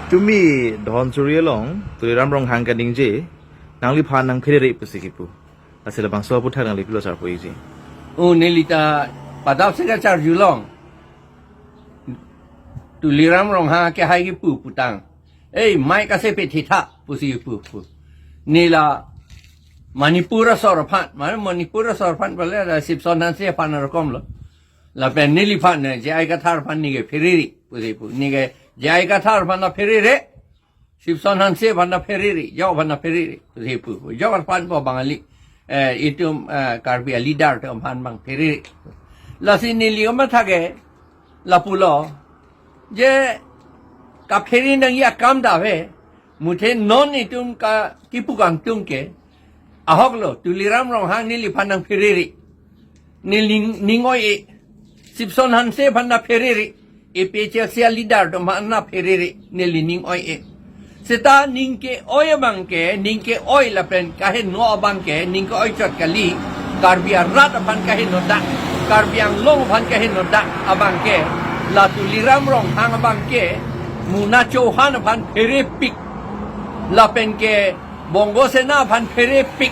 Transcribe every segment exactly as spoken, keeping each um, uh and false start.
Tumi Dhansiri along Tuliram Ronghang kaningje, nangliphan nangpherere pusi kipu. Lasi labangso aputhak nangli pilo sar puiji. O, nelita padap sika charjulong. Tuliram Ronghang ke hai kipu putang. Ei, mai kase pe thitha pusi kipu pu. Nela Manipur asor aphan, mane Manipur asor aphan bole ada Sibson Hanse aphan rokom lo. Lapen neliphan ne J I Kathar aphan neke pherere pusi pu. Neke J I Kathar aphan nangpherere. Sibson Hanse aphan nangpherere, jok aphan nangpherere, pusi pu. Jok aphan pu Bangali, eh, itum, eh, Karbi a leader atum aphan nangpherere. Lasi neli mathake, lapulo, je kaphere nangji akam ta ave, muthe non itum ka kipu kangtung ke, ahok lo, Tuliram Ronghang neliphan nangpherere. Neli ning oi-e. Sibson Hanse aphan nangpherere. A P H L C a leader atum aphan nangpherere. Neli ning oi-e. Seta ning ke-oi abang ke, ning ke-oi lapen kaheno abang ke, ning ke-oi chot kali. Karbi arat aphan kaheno dak. Karbi Anglong aphan kaheno dak abang ke. La Tuliram Ronghang abang ke. Muna Chauhan aphan pherepik. Lapen ke Bongo Sena aphan pherepik.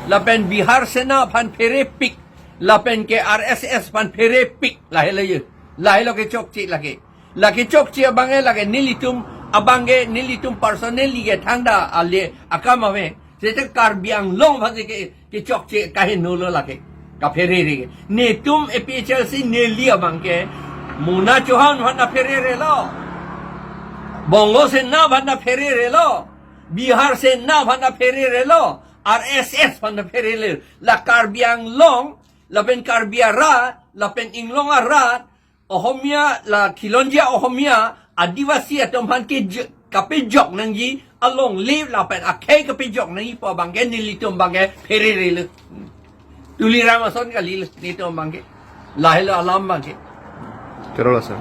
Lapen Bihar Sena aphan pherepik. Lapen ke R S S aphan pherepik. Lahelo ye. Lahelo kechokche lake. Lake chokche abang ke lake nelitum abang ke nelitum personally ke thangta ale akam ave. Seta Karbi Anglong aphan ke kechokche kaheno lo lake. Kapherere ke. Netum A P H L C neli abang ke. Muna Chauhan aphan nangpherere lo. Bongo Sena aphan nangpherere lo. Bihar Sena aphan nangpherere lo. R S S aphan nangpherere. La Karbi Anglong, lapen Karbi arat, lapen Inglong arat, Ohomia, la Khilonjia Ohomia, Adivasi atum aphan ke j-, kapejok nangji, alongle lapen akhei kapejok nangji pu abang ke nelitum abang ke pherere lo. Tuliram ason kali lo, netum abang ke. Lahelo alam abang ke. Kerala sir.